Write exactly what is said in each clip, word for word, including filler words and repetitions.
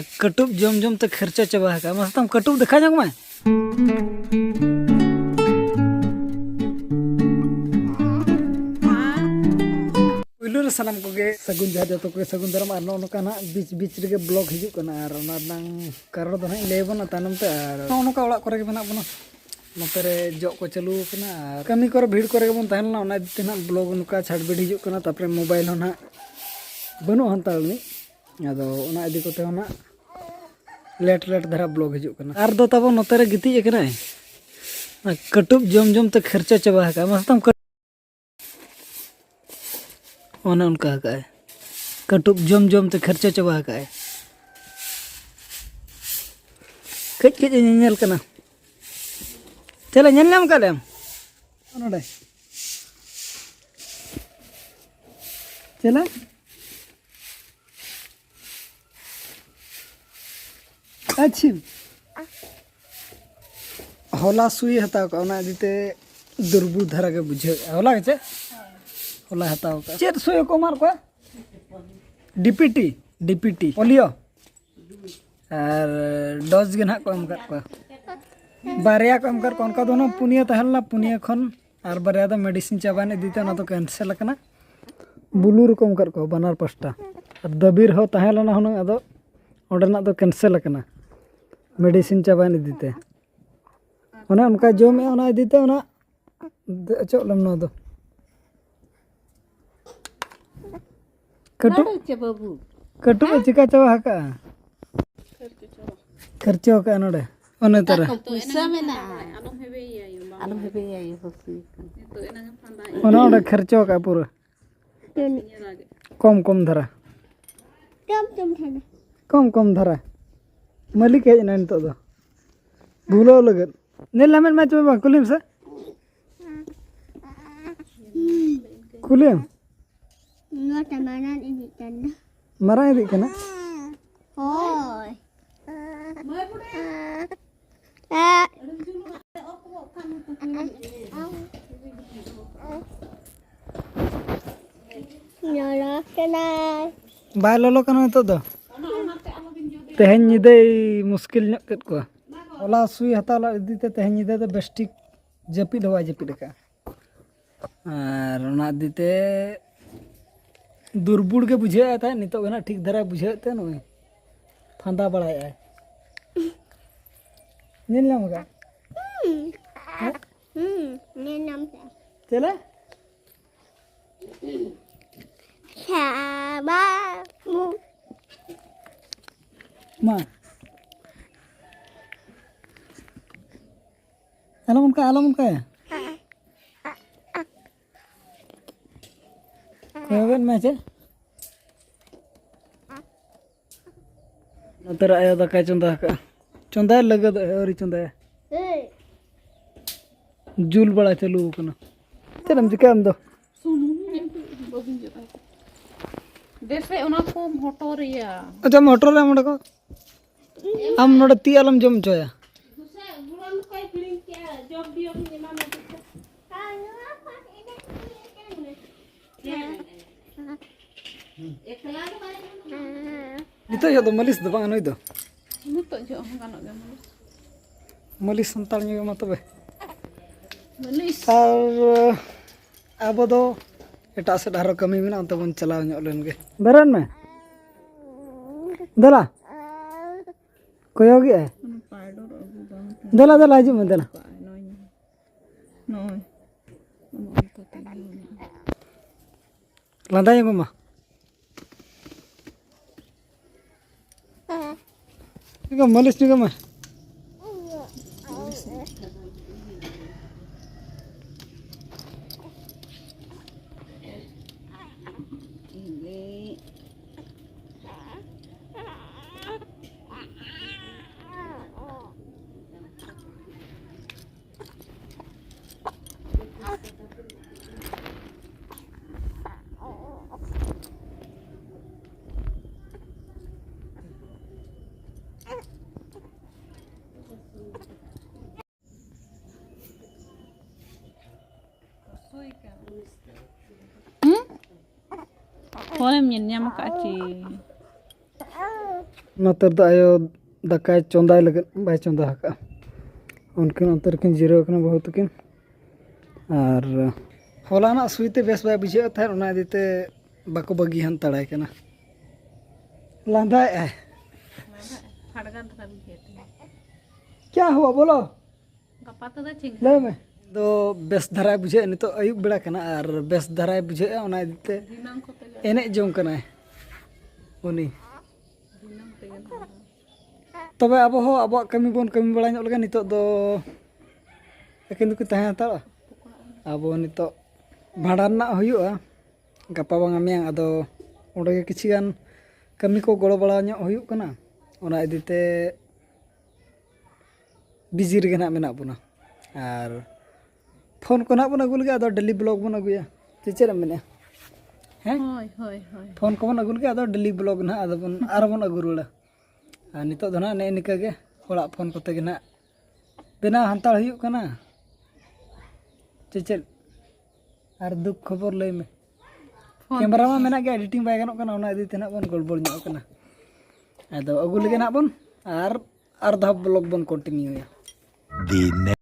ᱠᱟᱹᱴᱩᱵ ᱡᱚᱢ ᱡᱚᱢ ᱛᱮ ᱠᱷᱟᱨᱪᱟ ᱪᱟᱵᱟ ᱟᱠᱟᱫᱼᱟ᱾ ᱢᱟᱥᱮ ᱛᱟᱢ ᱠᱟᱹᱴᱩᱵ ᱫᱮᱠᱷᱟᱣ ᱧᱚᱜ ᱢᱮ᱾ ᱯᱩᱭᱞᱩ ᱨᱮ ᱥᱟᱱᱟᱢ ᱠᱚᱜᱮ ᱥᱟᱹᱜᱩᱱ ᱡᱚᱦᱟᱨ, ᱡᱚᱛᱚ ᱠᱚᱜᱮ ᱥᱟᱹᱜᱩᱱ ᱫᱟᱨᱟᱢ᱾ ᱟᱨ ᱱᱚᱜᱼᱚ ᱱᱚᱝᱠᱟ ᱱᱟᱦᱟᱜ ᱵᱤᱪ ᱵᱤᱪ ᱨᱮᱜᱮ ᱵᱞᱚᱜ ᱦᱤᱡᱩᱜ ᱠᱟᱱᱟ, ᱟᱨ ᱚᱱᱟ ᱨᱮᱱᱟᱝ ᱠᱟᱨᱚᱱ ᱫᱚ ᱱᱟᱦᱟᱜ ᱤᱧ ᱞᱟᱹᱭ ᱟᱵᱚᱱᱟ ᱛᱟᱭᱱᱚᱢ ᱛᱮ᱾ ᱟᱨ ᱱᱚᱜᱼᱚ ᱱᱚᱝᱠᱟ ᱚᱲᱟᱜ ᱠᱚᱨᱮ ᱜᱮ ᱢᱮᱱᱟᱜ ᱵᱚᱱᱟ᱾ ᱱᱚᱛᱮ ᱨᱮ ᱡᱚᱜ ᱠᱚ ᱪᱟᱹᱞᱩ ᱟᱠᱟᱱᱟ, ᱟᱨ ᱠᱟᱹᱢᱤ ᱠᱚᱨᱮ ᱵᱷᱤᱲ ᱠᱚᱨᱮ ᱜᱮᱵᱚᱱ ᱛᱟᱦᱮᱸ ᱞᱮᱱᱟ, ᱚᱱᱟ ᱤᱫᱤ ᱛᱮ ᱱᱟᱦᱟᱜ ᱵᱞᱚᱜ ᱱᱚᱝᱠᱟ ᱪᱷᱟᱴᱵᱤᱴ ᱦᱤᱡᱩᱜ ᱠᱟᱱᱟ᱾ ᱛᱟᱨᱯᱚᱨᱮ ᱢᱳᱵᱟᱭᱤᱞ ᱦᱚᱸ ᱱᱟᱦᱟᱜ ᱵᱟᱹᱱᱩᱜ ᱦᱟᱛᱟᱲ ᱟᱹᱱᱤᱡ, ᱟᱫᱚ ᱚᱱᱟ ᱤᱫᱤ ᱠᱚᱛᱮ ᱦᱚᱸ ᱱᱟᱦᱟᱜ ᱞᱮᱴ ᱞᱮᱴ ᱫᱷᱟᱨᱟ ᱵᱞᱚᱜ ᱦᱤᱡᱩᱜ ᱠᱟᱱᱟ᱾ ᱟᱨ ᱫᱚ ᱛᱟᱵᱚ ᱱᱚᱛᱮ ᱨᱮ ᱜᱤᱛᱤᱡ ᱟᱠᱟᱱᱟᱭ, ᱚᱱᱟ ᱠᱟᱹᱴᱩᱵ ᱡᱚᱢ ᱡᱚᱢ ᱛᱮ ᱠᱷᱟᱨᱪᱟ ᱪᱟᱵᱟ ᱟᱠᱟᱫᱼᱟ᱾ ᱢᱟᱥᱮ ᱛᱟᱢ ᱠᱟᱹᱴᱩᱵ, ᱚᱱᱮ ᱚᱱᱠᱟ ᱟᱠᱟᱫᱼᱟᱭ, ᱠᱟᱹᱴᱩᱵ ᱡᱚᱢ ᱡᱚᱢ ᱛᱮ ᱠᱷᱟᱨᱪᱟ ᱪᱟᱵᱟ ᱟᱠᱟᱫᱼᱟᱭ᱾ ᱠᱟᱹᱡ ᱠᱟᱹᱡ ᱮ ᱧᱮᱧᱮᱞ ᱠᱟᱱᱟ᱾ ᱪᱮᱞᱮ ᱧᱮᱞ ᱧᱟᱢ ᱠᱟᱫ ᱞᱮᱭᱟᱢ ᱱᱚᱰᱮ? ᱪᱮᱞᱮ? ᱟᱪᱪᱷᱟ, ᱦᱚᱞᱟ ᱥᱩᱭ ᱦᱟᱛᱟᱣ ᱠᱟᱜᱼᱟ, ᱚᱱᱟ ᱤᱫᱤ ᱛᱮ ᱫᱩᱨᱵᱚᱞ ᱫᱷᱟᱨᱟ ᱜᱮ ᱵᱩᱡᱷᱟᱹᱣᱮᱫᱼᱟ᱾ ᱦᱚᱞᱟ ᱜᱮ ᱪᱮᱫ? ᱦᱚᱞᱟ ᱦᱟᱛᱟᱣ ᱠᱟᱜᱼᱟ᱾ ᱪᱮᱫ ᱥᱩᱭ ᱠᱚ ᱮᱢᱟᱫ ᱠᱚᱣᱟ? D P T, D P T polio. ᱟᱨ ᱰᱳᱡᱽ ᱜᱮ ᱱᱟᱦᱟᱜ ᱠᱚ ᱮᱢ ᱠᱟᱫ ᱠᱚᱣᱟ, ᱵᱟᱨᱭᱟ ᱠᱚ ᱮᱢ ᱠᱟᱫ ᱠᱚᱣᱟ᱾ ᱚᱱᱠᱟ ᱫᱚ ᱦᱩᱱᱟᱹᱝ ᱯᱩᱱᱭᱟᱹ ᱛᱟᱦᱮᱸ ᱞᱮᱱᱟ, ᱯᱩᱱᱭᱟᱹ ᱠᱷᱚᱱ ᱟᱨ ᱵᱟᱨᱭᱟ ᱫᱚ ᱢᱮᱰᱤᱥᱤᱱ ᱪᱟᱵᱟᱭᱮᱱ ᱤᱫᱤ ᱛᱮ ᱚᱱᱟ ᱫᱚ ᱠᱮᱱᱥᱮᱞ ᱟᱠᱟᱱᱟ᱾ ᱵᱞᱩ ᱨᱮᱠᱚ ᱮᱢ ᱠᱟᱫ ᱠᱚᱣᱟ ᱵᱟᱱᱟᱨ ᱯᱟᱥᱴᱟ᱾ ᱟᱨ ᱫᱟᱹᱵᱤ ᱨᱮᱦᱚᱸ ᱛᱟᱦᱮᱸ ᱞᱮᱱᱟ ᱦᱩᱱᱟᱹᱝ, ᱟᱫᱚ ᱚᱸᱰᱮᱱᱟᱜ ᱫᱚ ᱠᱮᱱᱥᱮᱞ ᱟᱠᱟᱱᱟ ᱢᱮᱰᱤᱥᱤᱱ ᱪᱟᱵᱟᱭᱮᱱ ᱤᱫᱤ ᱛᱮ᱾ ᱚᱱᱮ ᱚᱱᱠᱟ ᱡᱚᱢᱮᱜᱼᱟ, ᱚᱱᱟ ᱤᱫᱤ ᱛᱮ ᱚᱱᱟ ᱫᱮ-, ᱚᱪᱚᱜ ᱞᱮᱢ ᱱᱚᱣᱟ ᱫᱚ᱾ ᱠᱟᱹᱴᱩᱵ, ᱵᱟᱹᱲᱤᱡ ᱪᱮ ᱵᱟᱹᱵᱩ? ᱠᱟᱹᱴᱩᱵ ᱮ ᱪᱤᱠᱟ ᱪᱟᱵᱟ ᱟᱠᱟᱜᱼᱟ? ᱠᱷᱟᱹᱨᱪᱚ ᱟᱠᱟᱜᱼᱟ ᱱᱚᱰᱮ᱾ ᱚᱱᱮ ᱛᱟᱨᱟ᱾ ᱯᱚᱭᱥᱟ ᱢᱮᱱᱟᱜᱼᱟ᱾ ᱟᱞᱚᱢ ᱦᱮᱵᱮᱭᱟ ᱟᱭᱳ, ᱵᱟᱢ ᱟᱞᱚᱢ ᱦᱮᱵᱮᱭᱟ ᱟᱭᱳ, ᱦᱟᱹᱥᱩᱭᱮ ᱠᱟᱱᱟ᱾ ᱱᱤᱛᱚᱜ ᱮᱱᱟᱝ ᱮᱢ ᱯᱷᱟᱸᱫᱟᱭᱮᱫ᱾ ᱚᱱᱮ ᱚᱸᱰᱮ ᱠᱷᱟᱨᱪᱟ ᱟᱠᱟᱜᱼᱟ ᱯᱩᱨᱟᱹ᱾ ᱠᱚᱢ ᱠᱚᱢ ᱫᱷᱟᱨᱟ᱾ ᱠᱚᱢ ᱠᱚᱢ ᱫᱷᱟᱨᱟ᱾ ᱠᱚᱢ ᱠᱚᱢ ᱫᱷᱟᱨᱟ᱾ ᱢᱟᱹᱞᱤᱠ ᱦᱮᱡ ᱮᱱᱟ ᱱᱤᱛᱚᱜ ᱫᱚ᱾ ᱵᱷᱩᱞᱟᱹᱣ ᱞᱟᱹᱜᱤᱫ᱾ ᱧᱮᱞ ᱧᱟᱢᱮᱫ ᱢᱟ ᱪᱚ ᱵᱟᱝ, ᱠᱩᱞᱤᱢ ᱥᱮ? ᱠᱩᱞᱤᱭᱮᱢ? ᱱᱚᱣᱟ ᱴᱟᱜ ᱢᱟᱨᱟᱝ ᱤᱫᱤᱜ ᱠᱟᱱᱟ᱾ ᱢᱟᱨᱟᱝ ᱤᱫᱤᱜ ᱠᱟᱱᱟ? ᱦᱳᱭ᱾ ᱞᱚᱞᱚ ᱠᱟᱱᱟᱭ᱾ ᱵᱟᱭ ᱞᱚᱞᱚ ᱠᱟᱱᱟ ᱱᱤᱛᱚᱜ ᱫᱚ᱾ ᱛᱮᱦᱮᱧ ᱧᱤᱫᱟᱹᱭ ᱢᱩᱥᱠᱤᱞ ᱧᱚᱜ ᱠᱮᱫ ᱠᱚᱣᱟ᱾ ᱦᱚᱞᱟ ᱥᱩᱭ ᱦᱟᱛᱟᱣ ᱞᱮᱫ ᱤᱫᱤ ᱛᱮ ᱛᱮᱦᱮᱧ ᱧᱤᱫᱟᱹ ᱫᱚ ᱵᱮᱥ ᱴᱷᱤᱠ ᱡᱟᱹᱯᱤᱫ ᱦᱚᱸ ᱵᱟᱭ ᱡᱟᱹᱯᱤᱫ ᱟᱠᱟᱫᱼᱟ᱾ ᱟᱨ ᱚᱱᱟ ᱤᱫᱤ ᱛᱮ ᱫᱩᱨᱵᱩᱲ ᱜᱮ ᱵᱩᱡᱷᱟᱹᱣᱮᱫ ᱛᱟᱦᱮᱸᱫ, ᱱᱤᱛᱚᱜ ᱜᱮ ᱱᱟᱜ ᱴᱷᱤᱠ ᱫᱷᱟᱨᱟᱭ ᱵᱩᱡᱷᱟᱹᱣᱮᱫ ᱛᱮ ᱱᱚᱜᱼᱚᱭ ᱯᱷᱟᱸᱫᱟ ᱵᱟᱲᱟᱭᱮᱫᱼᱟᱭ᱾ ᱧᱮᱞ ᱧᱟᱢ ᱟᱠᱟᱫ? ᱦᱮᱸ? ᱦᱩᱸ, ᱧᱮᱞ ᱧᱟᱢ ᱠᱮᱫᱼᱟ᱾ ᱪᱮᱞᱮ? ᱥᱟᱵᱟ᱾ ᱢᱟ᱾ ᱟᱞᱚᱢ ᱚᱱᱠᱟ, ᱟᱞᱚᱢ ᱚᱱᱠᱟᱭᱟ᱾ ᱠᱚᱭᱚᱜᱮᱫ ᱢᱮ ᱪᱮᱫ? ᱱᱚᱛᱮ ᱨᱮ ᱟᱭᱳ ᱫᱟᱠᱟᱭ ᱪᱚᱸᱫᱟ ᱟᱠᱟᱫᱼᱟ᱾ ᱪᱚᱸᱫᱟᱭ ᱞᱟᱹᱜᱤᱫᱚᱜ, ᱟᱹᱣᱨᱤ ᱪᱚᱸᱫᱟᱭᱟ᱾ ᱡᱩᱞ ᱵᱟᱲᱟ ᱪᱟᱹᱞᱩ ᱟᱠᱟᱱᱟ᱾ ᱪᱮᱫ ᱮᱢ ᱪᱤᱠᱟᱹᱭᱟ ᱟᱢ ᱫᱚ? ᱥᱩᱱᱩᱢ ᱵᱟᱹᱵᱤᱱ ᱡᱚᱴᱟᱣ᱾ ᱫᱮᱥᱮ ᱚᱱᱟ ᱠᱚ ᱢᱚᱴᱚᱨ ᱨᱮᱭᱟ᱾ ᱟᱪᱪᱷᱟ, ᱢᱚᱴᱚᱨ ᱨᱮ ᱚᱸᱰᱮ ᱠᱚ᱾ ᱟᱢ ᱱᱚᱰᱮ ᱛᱤ ᱟᱞᱚᱢ ᱡᱚᱢ ᱦᱚᱪᱚᱭᱟ᱾ ᱱᱤᱛᱚᱜ ᱡᱚᱦᱚᱜ ᱫᱚ ᱢᱟᱹᱞᱤᱥ ᱫᱚ ᱵᱟᱝ ᱱᱩᱭ ᱫᱚ᱾ ᱱᱤᱛᱚᱜ ᱡᱚᱦᱚᱜ ᱦᱚᱸ ᱜᱟᱱᱚᱜ ᱜᱮᱭᱟ ᱢᱟᱹᱞᱤᱥ᱾ ᱢᱟᱹᱞᱤᱥ ᱥᱟᱱᱛᱟᱲ ᱧᱚᱜ ᱢᱟ ᱛᱚᱵᱮ᱾ ᱢᱟᱹᱞᱤᱥ᱾ ᱟᱨ ᱟᱵᱚ ᱫᱚ ᱮᱴᱟᱜ ᱥᱮᱫ ᱟᱨᱦᱚᱸ ᱠᱟᱹᱢᱤ ᱢᱮᱱᱟᱜᱼᱟ, ᱚᱱᱛᱮ ᱵᱚᱱ ᱪᱟᱞᱟᱣ ᱧᱚᱜ ᱞᱮᱱ ᱜᱮ᱾ ᱵᱮᱨᱮᱫ ᱢᱮ᱾ ᱫᱮᱞᱟ᱾ ᱠᱚᱭᱚᱜᱮᱜᱼᱟᱭ᱾ ᱚᱱᱟ powder ᱟᱹᱜᱩ ᱵᱟᱝ ᱛᱟᱦᱮᱸ᱾ ᱫᱮᱞᱟ, ᱫᱮᱞᱟ, ᱦᱤᱡᱩᱜ ᱢᱮ, ᱫᱮᱞᱟ᱾ ᱱᱚᱜᱼᱚᱭ᱾ ᱱᱚᱜᱼᱚᱭ᱾ ᱚᱱᱟ ᱚᱱᱠᱟ ᱛᱮᱜᱮ ᱢᱮᱱᱟᱜᱼᱟ᱾ ᱞᱟᱸᱫᱟᱭ ᱢᱮ ᱢᱟ᱾ ᱢᱟᱹᱞᱤᱥ ᱧᱚᱜ ᱢᱮ᱾ ᱦᱩᱸ? ᱯᱷᱳᱱᱮᱢ ᱧᱮᱞ ᱧᱟᱢ ᱟᱠᱟᱫ ᱪᱮ? ᱱᱚᱛᱮ ᱨᱮᱫᱚ ᱟᱭᱳ ᱫᱟᱠᱟᱭ ᱪᱚᱸᱫᱟᱭ ᱞᱟᱹᱜᱤᱫ ᱵᱟᱭ ᱪᱚᱸᱫᱟ ᱟᱠᱟᱫᱼᱟ᱾ ᱩᱱᱠᱤᱱ ᱚᱱᱛᱮ ᱨᱮᱠᱤᱱ ᱡᱤᱨᱟᱹᱣ ᱟᱠᱟᱱᱟ ᱵᱟᱹᱦᱩ ᱛᱟᱹᱠᱤᱱ᱾ ᱟᱨ ᱦᱚᱞᱟᱱᱟᱜ ᱥᱩᱭ ᱛᱮ ᱵᱮᱥ ᱵᱟᱭ ᱵᱩᱡᱷᱟᱹᱣᱮᱫ ᱛᱟᱦᱮᱸᱫ, ᱚᱱᱟ ᱤᱫᱤ ᱛᱮ ᱵᱟᱠᱚ ᱵᱟᱹᱜᱤ ᱦᱟᱱᱛᱟᱲᱟᱭ ᱠᱟᱱᱟ᱾ ᱞᱟᱸᱫᱟᱭᱮᱫᱼᱟᱭ᱾ ᱯᱷᱟᱰᱜᱟᱨ ᱫᱷᱟᱨᱟ ᱵᱩᱡᱷᱟᱹᱣᱮᱫ ᱛᱟᱦᱮᱸᱫ᱾ ᱠᱭᱟ ᱦᱩᱣᱟ ᱵᱳᱞᱳ? ᱜᱟᱯᱟ ᱛᱮᱫᱚ ᱪᱮᱫ? ᱞᱟᱹᱭ ᱢᱮ᱾ ᱫᱚ ᱵᱮᱥ ᱫᱷᱟᱨᱟᱭ ᱵᱩᱡᱷᱟᱹᱣᱮᱫᱼᱟ, ᱱᱤᱛᱚᱜ ᱟᱹᱭᱩᱵ ᱵᱮᱲᱟ ᱠᱟᱱᱟ ᱟᱨ ᱵᱮᱥ ᱫᱷᱟᱨᱟᱭ ᱵᱩᱡᱷᱟᱹᱣᱮᱫᱼᱟ, ᱚᱱᱟ ᱤᱫᱤ ᱛᱮ ᱫᱷᱤᱱᱟᱹᱝ ᱠᱚᱛᱮ ᱜᱮ᱾ ᱮᱱᱮᱡ ᱡᱚᱝ ᱠᱟᱱᱟᱭ ᱩᱱᱤ᱾ ᱫᱷᱤᱱᱟᱹᱝ ᱛᱮᱜᱮ ᱱᱟᱦᱟᱜ᱾ ᱛᱚᱵᱮ ᱟᱵᱚ ᱦᱚᱸ ᱟᱵᱚᱣᱟᱜ ᱠᱟᱹᱢᱤ ᱵᱚᱱ ᱠᱟᱹᱢᱤ ᱵᱟᱲᱟ ᱧᱚᱜ ᱞᱮᱜᱮ᱾ ᱱᱤᱛᱚᱜ ᱫᱚ ᱟᱹᱠᱤᱱ ᱫᱚᱠᱤᱱ ᱛᱟᱦᱮᱸ ᱦᱟᱛᱟᱲᱚᱜᱼᱟ᱾ ᱟᱵᱚ ᱱᱤᱛᱚᱜ ᱵᱷᱟᱸᱰᱟᱱ ᱨᱮᱱᱟᱜ ᱦᱩᱭᱩᱜᱼᱟ ᱜᱟᱯᱟ ᱵᱟᱝᱟ ᱢᱮᱭᱟᱝ, ᱟᱫᱚ ᱚᱸᱰᱮ ᱜᱮ ᱠᱤᱪᱷᱤ ᱜᱟᱱ ᱠᱟᱹᱢᱤ ᱠᱚ ᱜᱚᱲᱚ ᱵᱟᱲᱟ ᱧᱚᱜ ᱦᱩᱭᱩᱜ ᱠᱟᱱᱟ, ᱚᱱᱟ ᱤᱫᱤ ᱛᱮ ᱵᱤᱡᱤ ᱨᱮᱜᱮ ᱱᱟᱦᱟᱜ ᱢᱮᱱᱟᱜ ᱵᱚᱱᱟ᱾ ᱟᱨ ᱯᱷᱳᱱ ᱠᱚ ᱱᱟᱦᱟᱜ ᱵᱚᱱ ᱟᱹᱜᱩ ᱞᱮᱜᱮ, ᱟᱫᱚ ᱰᱮᱞᱤ ᱵᱞᱚᱜ ᱵᱚᱱ ᱟᱹᱜᱩᱭᱟ᱾ ᱪᱮ ᱪᱮᱫ ᱮᱢ ᱢᱮᱱᱮᱫᱼᱟ? ᱦᱮᱸ? ᱦᱳᱭ, ᱦᱳᱭ, ᱦᱳᱭ᱾ ᱯᱷᱳᱱ ᱠᱚᱵᱚᱱ ᱟᱹᱜᱩ ᱞᱮᱜᱮ, ᱟᱫᱚ ᱰᱮᱞᱤ ᱵᱞᱚᱜ ᱱᱟᱦᱟᱜ ᱟᱫᱚ ᱵᱚᱱ, ᱟᱨᱚ ᱵᱚᱱ ᱟᱹᱜᱩ ᱨᱩᱣᱟᱹᱲᱟ᱾ ᱟᱨ ᱱᱤᱛᱚᱜ ᱫᱚ ᱱᱟᱦᱟᱜ ᱱᱮᱜᱼᱮ ᱱᱤᱝᱠᱟᱹ ᱜᱮ ᱚᱲᱟᱜ ᱯᱷᱳᱱ ᱠᱚᱛᱮ ᱜᱮ ᱱᱟᱦᱟᱜ ᱵᱮᱱᱟᱣ ᱦᱟᱛᱟᱲ ᱦᱩᱭᱩᱜ ᱠᱟᱱᱟ᱾ ᱪᱮ ᱪᱮᱫ? ᱟᱨ ᱫᱩᱠ ᱠᱷᱚᱵᱚᱨ ᱞᱟᱹᱭ ᱢᱮ᱾ ᱯᱷᱳᱱ ᱠᱮᱢᱮᱨᱟ ᱢᱟ ᱛᱮ᱾ ᱢᱮᱱᱟᱜ ᱜᱮᱭᱟ, ᱮᱰᱤᱴᱤᱝ ᱵᱟᱭ ᱜᱟᱱᱚᱜ ᱠᱟᱱᱟ, ᱚᱱᱟ ᱤᱫᱤ ᱛᱮ ᱱᱟᱦᱟᱜ ᱵᱚᱱ ᱜᱚᱲᱵᱚᱲ ᱧᱚᱜ ᱠᱟᱱᱟ᱾ ᱟᱫᱚ ᱟᱹᱜᱩ ᱞᱮᱜᱮ ᱱᱟᱦᱟᱜ ᱵᱚᱱ ᱟᱨ, ᱟᱨ ᱫᱷᱟᱣ ᱵᱞᱚᱜ ᱵᱚᱱ ᱠᱚᱱᱴᱤᱱᱤᱭᱩᱭᱟ᱾ The next.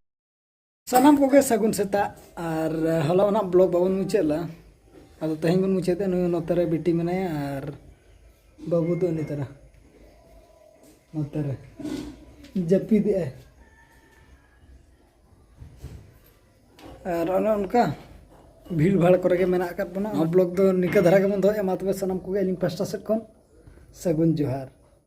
ᱥᱟᱱᱟᱢ ᱠᱚᱜᱮ ᱥᱟᱹᱜᱩᱱ ᱥᱮᱛᱟᱜ᱾ ᱟᱨ ᱦᱚᱞᱟ ᱚᱱᱟ ᱵᱞᱚᱜ ᱵᱟᱵᱚᱱ ᱢᱩᱪᱟᱹᱫ ᱞᱮᱫᱟ, ᱟᱫᱚ ᱛᱮᱦᱮᱧ ᱵᱚᱱ ᱢᱩᱪᱟᱹᱫᱟ᱾ ᱱᱩᱭ ᱱᱚᱛᱮ ᱨᱮ ᱵᱤᱴᱤ ᱢᱮᱱᱟᱭᱟ ᱟᱨ ᱵᱟᱹᱵᱩ ᱫᱚ ᱩᱱᱤ ᱛᱟᱨᱟ ᱱᱚᱛᱮ ᱨᱮ ᱡᱟᱹᱯᱤᱫᱮᱜᱼᱟᱭ᱾ ᱟᱨ ᱚᱱᱮ ᱚᱱᱠᱟ ᱵᱷᱤᱲ ᱵᱷᱟᱲ ᱠᱚᱨᱮ ᱜᱮ ᱢᱮᱱᱟᱜ ᱟᱠᱟᱫ ᱵᱚᱱᱟ᱾ ᱱᱚᱣᱟ ᱵᱞᱚᱜ ᱫᱚ ᱱᱤᱝᱠᱟᱹ ᱫᱷᱟᱨᱟ ᱜᱮᱵᱚᱱ ᱫᱚᱦᱚᱭᱟ᱾ ᱢᱟ ᱛᱚᱵᱮ ᱥᱟᱱᱟᱢ ᱠᱚᱜᱮ ᱟᱹᱞᱤᱧ ᱯᱟᱥᱴᱟ ᱥᱮᱫ ᱠᱷᱚᱱ ᱥᱟᱹᱜᱩᱱ ᱡᱚᱦᱟᱨ᱾